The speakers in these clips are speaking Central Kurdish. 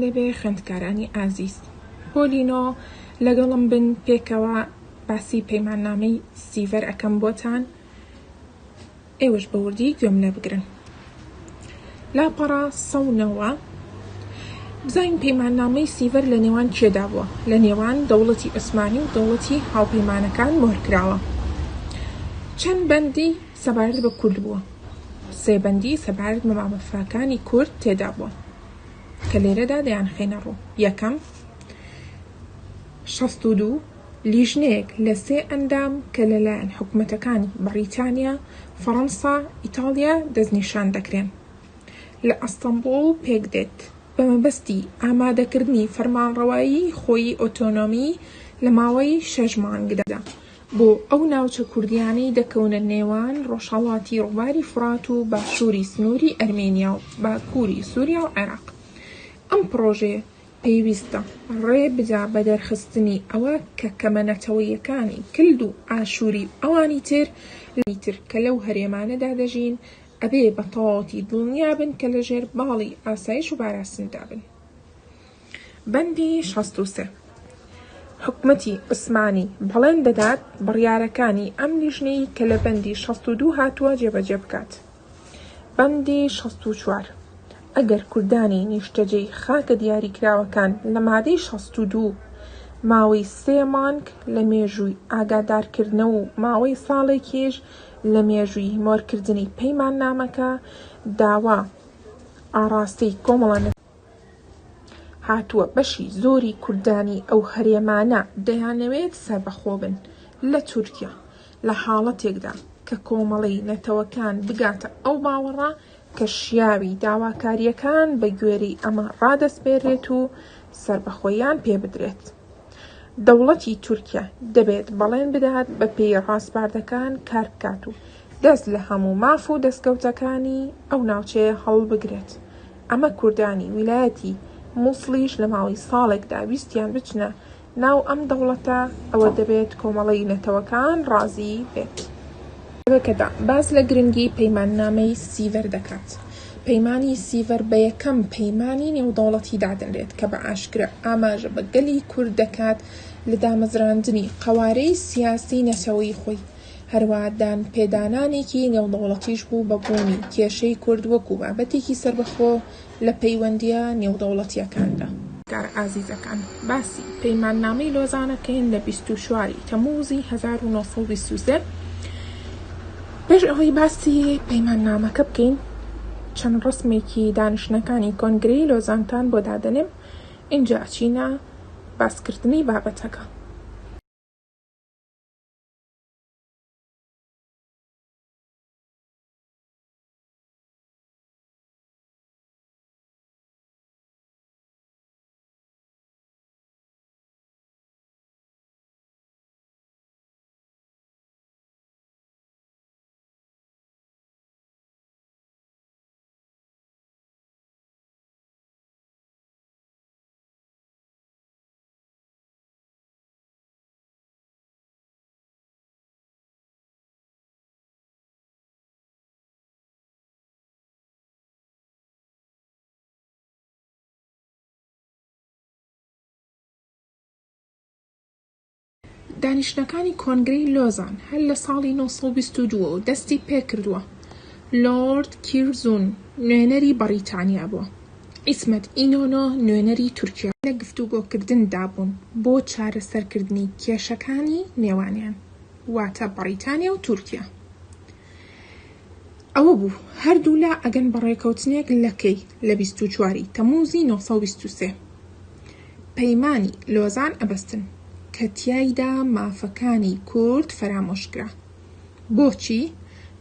لێبێ خوێندکارانی ئازیز. پۆلی نۆ لەگەڵم بن پێکەوە باسی پەیماننامەی سیڤەر ئەکەم بۆتان ئێوەش بە وردی گوێم لێ بگرن. لاپەڕە 190 بزانین پەیماننامەی سیڤەر لە نێوان کێدا بووە؟ لە نێوان دەوڵەتی عوسمانی و دەوڵەتی هاوپەیمانەکان مۆر کراوە. چەند بەندی سەبارەت بە کورد بووە؟ سێ بەندی سەبارەت بە مافەکانی کورد تێدا بووە کە لێرەدا دەیانخەینە ڕوو. یەکەم، 62 لیژنەیەک لە سێ ئەندام کە لەلایەن حکومەتەکانی بەڕیتانیا، فەڕەنسا، ئیتاڵیا دەستنیشان دەکرێن لە ئەستەنبوڵ پێکدێت بە مەبەستی ئامادەکردنی فەرمانڕەوایی خۆیی ئۆتۆنۆمی لە ماوەی شەش مانگدا بۆ ئەو ناوچە کوردییانەی دەکەونە نێوان ڕۆژهەڵاتی ڕووباری فوڕات و باشووری سنووری ئەرمینیا و باکووری سووریا و عێراق. ئەم پڕۆژەیە پێویستە ڕێ بدا بە دەرخستنی ئەوە کە کەمە نەتەوەییەکانی کلد و ئاشووری و ئەوانی تر کە لەو هەرێمانەدا دەژین ئەبێ بە تەواوەتی دڵنیا بن کە لە ژێر باڵی ئاسایش و پاراستندا بن. بەندی 63. حکومەتی عوسمانی بەڵێن دەدات بڕیارەکانی ئەم لیژنەی کە لە بەندی 62 هاتووە جێبەجێ بکات. بەندی 64. ئەگەر کوردانی نیشتەجێی خاکە دیاریکراوەکان لە مادەی 62 ماوەی سێ مانگ لە مێژووی ئاگادارکردنەوە و ماوەی ساڵێکیش لە مێژووی مۆرکردنی پەیماننامەکە داوا ئاڕاستەی کۆمەڵە هاتووە بەشی زۆری کوردانی ئەو هەرێمانە دەیانەوێت سەربەخۆ بن لە تورکیا لە حاڵەتێکدا کە کۆمەڵەی نەتەوەکان بگاتە ئەو باوەڕە کە شیاوی داواکارییەکان بە گوێرەی ئەمە ڕادەسپێرێت و سەربەخۆییان پێ بدرێت. دەوڵەتی تورکیا دەبێت بەڵێن بدات بە پێی ڕاسپاردەکان کار بکات و دەست لە هەموو ماف و دەستکەوتەکانی ئەو ناوچەیە هەڵبگرێت. ئەمە کوردانی ویلایەتی موسڵیش لە ماوەی ساڵێکدا ویستیان بچنە ناو ئەم دەوڵەتە، ئەوە دەبێت کۆمەڵەی نەتەوەکان ڕازی بێت. کتێبەکەدا باس لە گرنگی پەیماننامەی سیڤەر دەکات. پەیمانی سیڤەر بە یەکەم پەیمانی نێودەوڵەتی دادەنرێت کە بە ئاشکرا ئاماژە بە گەلی کورد دەکات لە دامەزراندنی قەوارەی سیاسی نەتەوەیی خۆی، هەروەها دانپێدانانێکی نێودەوڵەتیش بوو بە بوونی کێشەی کورد وەکو بابەتێکی سەربەخۆ لە پەیوەندییە نێودەوڵەتییەکاندا. کارە ئازیزەکان باسی پەیماننامەی لۆزان ئەکەین لە 24 ی تەمووزی 1923. پێش ئەوەی باسی پەیماننامەکە بکەین چەند ڕەسمێکی دانیشتنەکانی کۆنگرەی لۆزانتان بۆ دادەنێم ئینجا ئەچینە باسکردنی بابەتەکە. دانیشتنەکانی کۆنگرەی لۆزان هەر لە ساڵی 922 ەوە دەستی پێکردووە، لۆرد کیرزون نوێنەری بەڕیتانیا بووە، عیسمەت ئینۆنۆ نوێنەری تورکیا. لە گفتوگۆکردندا بوون بۆ چارەسەرکردنی کێشەکانی نێوانیان، واتە بەڕیتانیا و تورکیا. ئەوە بوو هەردوولا ئەگەن بە ڕێکەوتنێک لە کەی لە 24 ی تەمووزی 923 پەیمانی لۆزان ئەبەستن کە تیایدا مافەکانی کورد فەرامۆش کرا. بۆچی؟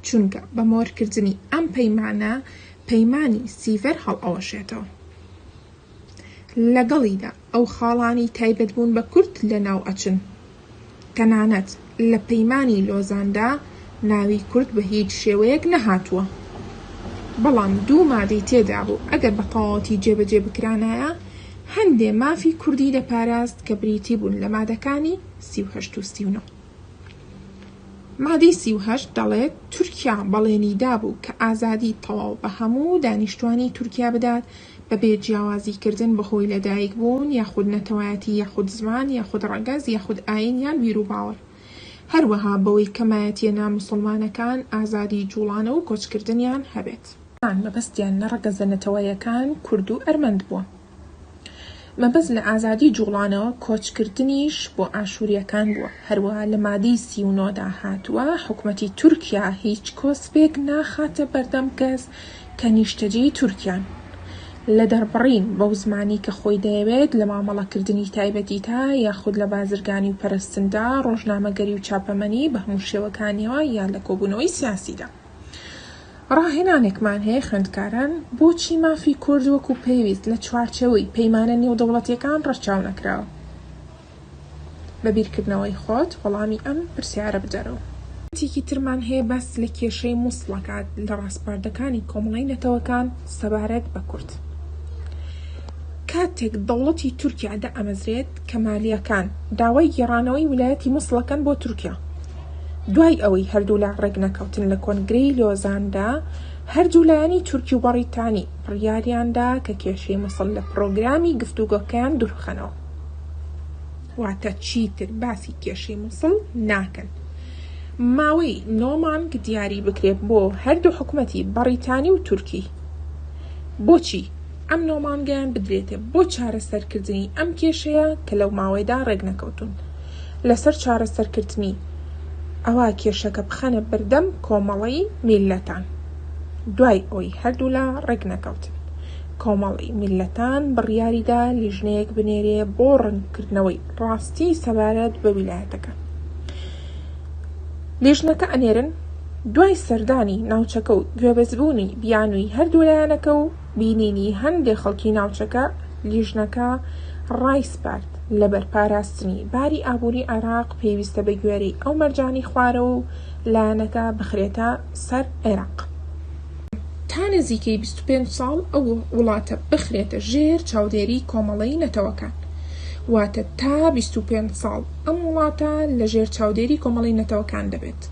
چونکە بە مۆرکردنی ئەم پەیمانە پەیمانی سیڤەر هەڵئەوەشێتەوە. لەگەڵیدا ئەو خاڵانەی تایبەت بوون بە کورد لەناو ئەچن. تەنانەت لە پەیمانی لۆزاندا ناوی کورد بە هیچ شێوەیەک نەهاتووە. بەڵام دوو مادەی تێدابوو ئەگەر بە تەواوەتی جێبەجێ بکرانایە هەندێ مافی کوردی دەپاراست کە بریتی بوون لە مادەکانی 38 و 39. مادەی 38 دەڵێت، تورکیا بەڵێنی دابوو کە ئازادی تەواو بە هەموو دانیشتوانی تورکیا بدات بەبێ جیاوازیکردن بەهۆی لەدایکبوون یاخود نەتەوایەتی یاخود زمان یاخود ڕەگەز یاخود ئایین یان بیروباوەڕ، هەروەها بەوەی کەمایەتییە ناموسڵمانەکان ئازادی جوڵانەوە و کۆچکردنیان هەبێت. مەبەستیان لە ڕەگەزە نەتەوەیەکان کورد و ئەرمەند بووە. مەبەست لە ئازادی جوڵانەوە کۆچکردنیش بۆ ئاشورییەکان بووە. هەروەها لە مادەی 39 دا هاتووە، حکومەتی تورکیا هیچ کۆسپێک ناخاتە بەردەم کەس کە نیشتەجێی تورکیان لە دەربڕین بەو زمانەی کە خۆی دەیەوێت لە مامەڵەکردنی تایبەتیدا یاخود لە بازرگانی و پەرستندا، ڕۆژنامەگەری و چاپەمەنی بە هەموو شێوەکانیەوە یا لە کۆبوونەوەی سیاسیدا. ڕاهێنانێکمان هەیە خوێندکاران، بۆچی مافی کورد وەکو پێویست لە چوارچێوەی پەیمانە نێودەوڵەتیەکان ڕەچاو نەکراوە؟ بە بیرکردنەوەی خۆت وەڵامی ئەم پرسیارە بدەرەوە. تێکی ترمان هەیە باس لە کێشەی موسڵ ئەکات لە ڕاسپاردەکانی کۆمەڵەی نەتەوەکان سەبارەت بە کورد. کاتێک دەوڵەتی تورکیا دائەمەزرێت کەمالییەکان داوای گێڕانەوەی ویلایەتی موسڵ ئەکەن بۆ تورکیا. دوای ئەوەی هەردوولا ڕێکنەکەوتن لە کۆنگرەی لۆزاندا هەردوو لایەنی تورکی و بەڕیتانی بڕیاریاندا کە کێشەی موسڵ لە پڕۆگرامی گفتوگۆکەیان دووربخەنەوە. واتە چیتر باسی کێشەی موسڵ ناکەن. ماوەی نۆ مانگ دیاری بکرێت بۆ هەردوو حکومەتی بەڕیتانی و تورکی. بۆچی ئەم نۆ مانگەیان بدرێتێ بۆ چارەسەرکردنی ئەم کێشەیە کە لەو ماوەیەدا ڕێکنەکەوتوون لەسەر چارەسەرکردنی ئەوا کێشەکە بخەنە بەردەم کۆمەڵەی میللەتان. دوای ئەوەی هەردوولا ڕێکنەکەوتن. کۆمەڵەی میللەتان بڕیاریدا لیژنەیەک بنێرێ بۆ ڕوونکردنەوەی ڕاستی سەبارەت بە ویلایەتەکە. لیژنەکە ئەنێرن، دوای سەردانی ناوچەکە و گوێبەستبوونی بیانووی هەردوو لایەنەکە و بینینی هەندێ خەڵکی ناوچەکە، لیژنەکە ڕایسپارد لەبەر پاراستنی باری ئابووری عێراق پێویستە بەگوێرەی ئەو مەرجانەی خوارەوە و لایەنەکە بخرێتە سەر عێراق. تا نزیکەی 25 ساڵ ئەو وڵاتە بخرێتە ژێر چاودێری کۆمەڵەی نەتەوەکان. واتە تا 25 ساڵ ئەم وڵاتە لە ژێر چاودێری کۆمەڵەی نەتەوەکان دەبێت.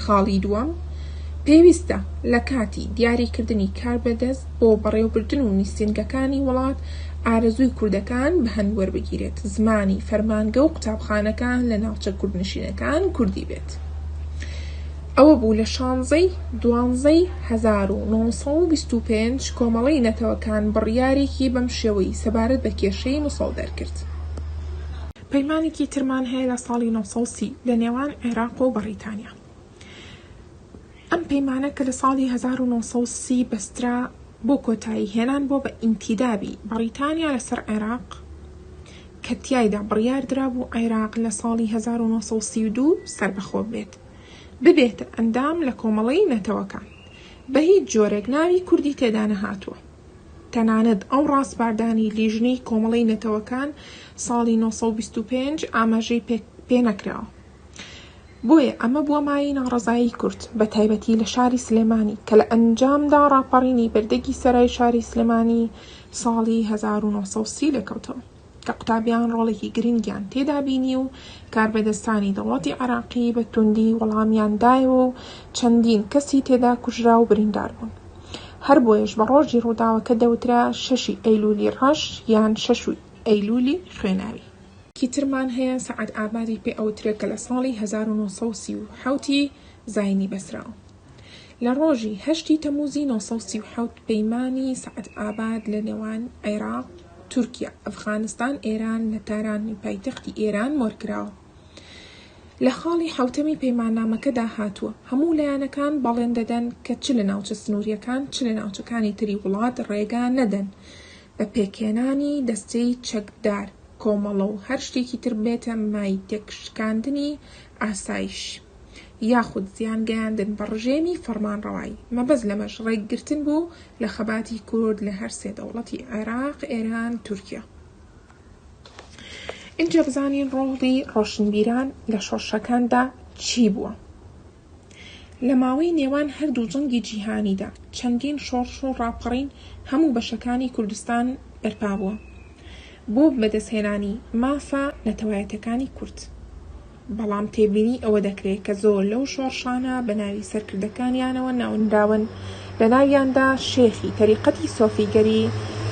خاڵی دووەم، پێویستە لە کاتی دیاریکردنی کاربەدەست بۆ بەڕێوەبردن و نووسینگەکانی وڵات ئارەزووی کوردەکان بە هەند وەربگیرێت، زمانی فەرمانگە و قوتابخانەکان لە ناوچە کوردنشینەکان کوردی بێت. ئەوە بوو لە شانزەی دوانزەی 1925 کۆمەڵەی نەتەوەکان بڕیارێکی بەم شێوەی سەبارەت بە کێشەی موسڵ دەرکرد. پەیمانێکی ترمان هەیە لە ساڵی 930 لە نێوان عێراق و بەڕیتانیا. ئەم پەیمانە کە لە ساڵی 1930 بەسترا بۆ کۆتایی هێنان بووە بە ئینتیدابی بەڕیتانیا لەسەر عێراق کە تیایدا بڕیار درابوو عێراق لە ساڵی 1932 سەربەخۆ بێت ببێتە ئەندام لە کۆمەڵەی نەتەوەکان. بە هیچ جۆرێک ناوی کوردی تێدا نەهاتووە. تەنانەت ئەو ڕاسپاردانەی لیژنەی کۆمەڵەی نەتەوەکان ساڵی 925 ئاماژەی پێ نەکراوە. بۆیە ئەمە بووە مایەی ناڕەزایی کورد، بە تایبەتی لە شاری سلێمانی، کە لە ئەنجامدا ڕاپەڕینی بەردەگی سەرای شاری سلێمانی ساڵی 1930 لێکەوتەوە، کە قوتابیان ڕۆڵێکی گرنگیان تێدا بینی و کاربەدەستانی دەوڵەتی عێراقی بە توندی وەڵامیان دایەوە و چەندین کەسی تێدا کوژرا و بریندار بوون. هەر بۆیەش بە ڕۆژی ڕووداوەکە دەوترا شەشی ئەیلوولی ڕەش یان شەشی ئەیلوولی خوێناوی. کی ترمان هەیە سەعد ئابادی پێ ئەوترێ کە لە ساڵی 1937 ی زاینی بەسراوە. لە ڕۆژی هەشت ی تەمووزی 937 پەیمانی سەعد ئاباد لە نێوان عێراق، تورکیا، ئەفغانستان، ئێران لە تارانی پایتەختی ئێران مۆرکراوە. لە خاڵی حەوتەمی پەیماننامەکەدا هاتووە، هەموو لایەنەکان بەڵێن دەدەن کە چ لە ناوچە سنوورییەکان چ لە ناوچەکانی تری وڵات ڕێگا نەدەن بە پێکهێنانی دەستەی چەکدار، کۆمەڵە و هەر شتێکی تر بێتە مای تێکشکاندنی ئاسایش یاخود زیان گەیاندن بە ڕژێمی فەڕمانڕەوایی، مەبەست لەمەش ڕێگرتن بوو لە خەباتی کورد لە هەر سێ دەوڵەتی عێراق، ئێران، تورکیا. ئینجا بزانین ڕۆڵی ڕۆشنبیران لە شۆڕشەکاندا چی بووە. لە ماوەی نێوان هەردوو جەنگی جیهانیدا چەندین شۆڕش و ڕاپەڕین هەموو بەشەکانی کوردستان بەرپا بووە بۆ بەدەستهێنانی مافە نەتەوایەتیەکانی کورد. بەڵام تێبینی ئەوە دەکرێت کە زۆر لەو شۆڕشانە بە ناوی سەرکردەکانیانەوە ناونراون، لە ناویاندا شێخی تەریقەتی سۆفیگەری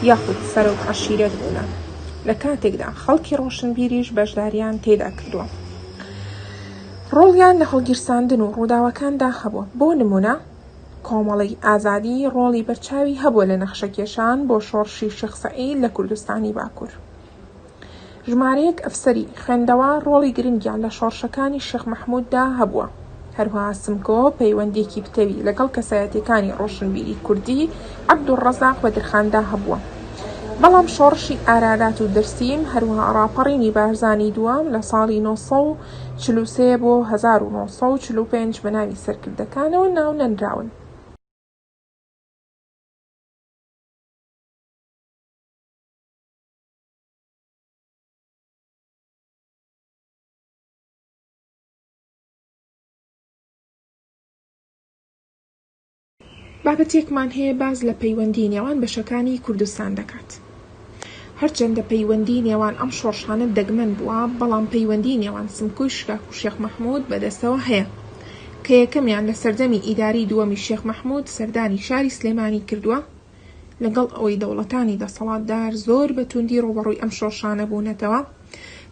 یاخود سەرۆک عەشیرەت بوونە، لە کاتێکدا خەڵکی ڕۆشنبیریش بەشداریان تێدا کردووە. ڕۆڵیان لە هەڵگیرساندن و ڕووداوەکاندا هەبووە، بۆ نموونە کۆمەڵەی ئازادی ڕۆڵی بەرچاوی هەبووە لە نەخشەکێشان بۆ شۆڕشی شێخ سەعید لە کوردستانی باکوور. ژمارەیەک ئەفسەری خوێندەوار ڕۆڵی گرنگیان لە شۆڕشەکانی شێخ مەحمووددا هەبووە. هەروەها سمکۆ پەیوەندییەکی پتەوی لەگەڵ کەسایەتییەکانی ڕۆشنبیری کوردی عەبدولڕەزاق بەدرخاندا هەبووە. بەڵام شۆڕشی ئارارات و دەرسیم، هەروەها ڕاپەڕینی بارزانی دووەم لە ساڵی 943 بۆ 1945 بە ناوی سەرکردەکانەوە ناونەنراون. بابەتێکمان هەیە باس لە پەیوەندی نێوان بەشەکانی کوردستان دەکات. هەرچەندە پەیوەندی نێوان ئەم شۆڕشانە دەگمەن بووە، بەڵام پەیوەندی نێوان سمکۆی شکاک و شێخ مەحمود بەدەستەوە هەیە، کە یەکەمیان لە سەردەمی ئیداری دووەمی شێخ مەحمود سەردانی شاری سلێمانی کردووە، لەگەڵ ئەوەی دەوڵەتانی دەسەڵاتدار زۆر بە توندی ڕووبەڕووی ئەم شۆڕشانە بوونەتەوە،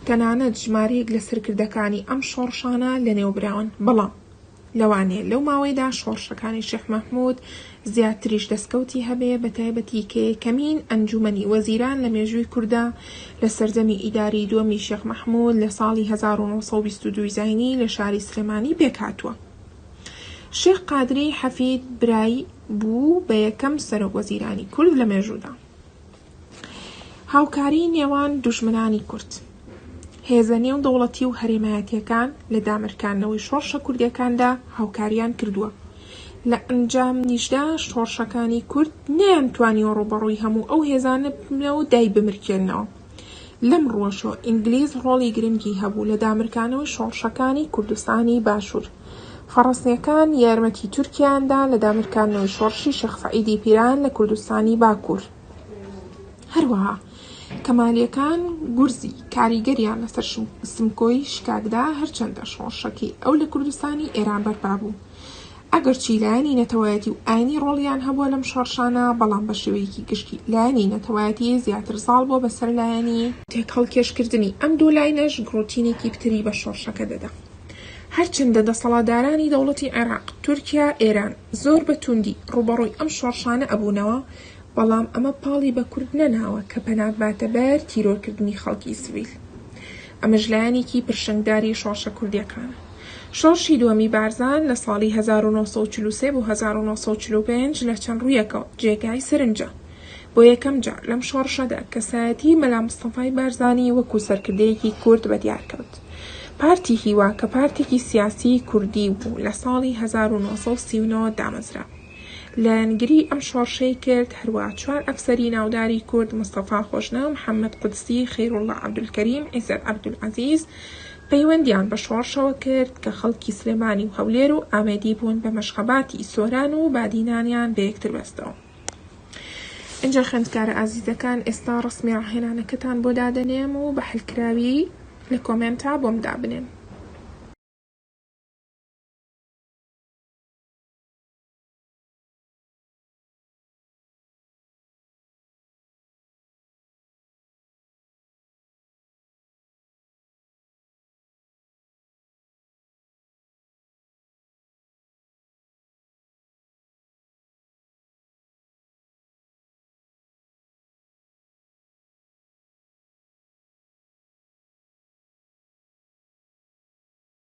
تەنانەت ژمارەیەک لە سەرکردەکانی ئەم شۆڕشانە لەنێوبراون، بەڵام لەوانەیە لەو ماوەیەدا شۆڕشەکانی شێخ مەحمود زیاتریش دەستکەوتی هەبێ، بەتایبەتی کە یەکەمین ئەنجومەنی وەزیران لە مێژووی کوردا لە سەردەمی ئیداری دووەمی شێخ مەحمود لە ساڵی 1922 زاینی لە شاری سلێمانی پێکهاتووە. شێخ قادری حەفید برای بوو بە یەکەم سەرۆک وەزیرانی کورد لە مێژوودا. هاوکاری نێوان دوژمنانی کورد. هێزە نێو دەوڵەتی و هەرێمایەتیەکان لە دامرکاندنەوەی شۆڕشە کوردیەکاندا هاوکاریان کردووە. لە ئەنجامیشدا شۆڕشەکانی کورد نەیانتوانیوە ڕووبەڕووی هەموو ئەو هێزانە ببنەوە و دایبمرکێننەوە. لەم ڕووەشەوە ئینگلیز ڕۆڵی گرنگی هەبوو لە دامرکانەوەی شۆڕشەکانی کوردستانی باشوور. فەڕەنسییەکان یارمەتی تورکیایان دا لە دامرکاندنەوەی شۆڕشی شێخ سەعیدی پیران لە کوردستانی باکوور. هەروەها کەمالییەکان گورزی کاریگەریان لەسەر سمکۆی شکاک دا، هەرچەندە شۆڕشەکەی ئەو لە کوردستانی ئێران بەرپا بوو. ئەگەرچی لایەنی نەتەوایەتی و ئاینی ڕۆڵیان هەبووە لەم شۆڕشانە، بەڵام بە شێوەیەکی گشتی لایەنی نەتەوایەتی زیاتر زاڵ بووە بەسەر لایەنی. تێکهەڵکێشکردنی ئەم دوو لاینەش گڕوتینێکی پتری بە شۆڕشەکە دەدا. هەرچەندە دەسەڵاتدارانی دەوڵەتی عێراق، تورکیا، ئێران زۆر بە توندی ڕووبەڕووی ئەم شۆڕشانە ئەبوونەوە، بەڵام ئەمە پاڵی بە کورد نەناوە کە پەنا بباتە بەر تیرۆرکردنی خەڵکی سڤیل. ئەمەش لایەنێکی پرشنگداری شۆڕشە کوردییەکانە. شۆڕشی دووەمی بارزان لە ساڵی 1943 بۆ 1945 لە چەند ڕوویەکەوە جێگای سەرنجە. بۆ یەکەم جار لەم شۆڕشەدا کەسایەتیی مەلا مستەفای بارزانی وەکوو سەرکردەیەکی کورد بەدیار کەوت. پارتی هیوا کە پارتێکی سیاسیی کوردی بوو لە ساڵی 1939 دامەزرا. لایەنگریی ئەم شۆڕشەی کرد، هەروەها چوار ئەفسەری ناوداری کورد، مستەفا خۆشناو، محەممەد قودسی، خەیروڵڵا عەبدولکەریم، عیزەت عەبدولعەزیز، پەیوەندیان بە شۆڕشەوە کرد کە خەڵکی سلێمانی و هەولێر و ئامێدی بوون بەمەش خەباتی سۆران و بادینانیان بەیەکتر بەستەوە. ئینجا خوێندکارە ئازیزەکان ئێستا ڕەسمی ڕاهێنانەکەتان بۆ دادەنێم و بە حەلکراوی لە کۆمێنتا بۆم دابنێن.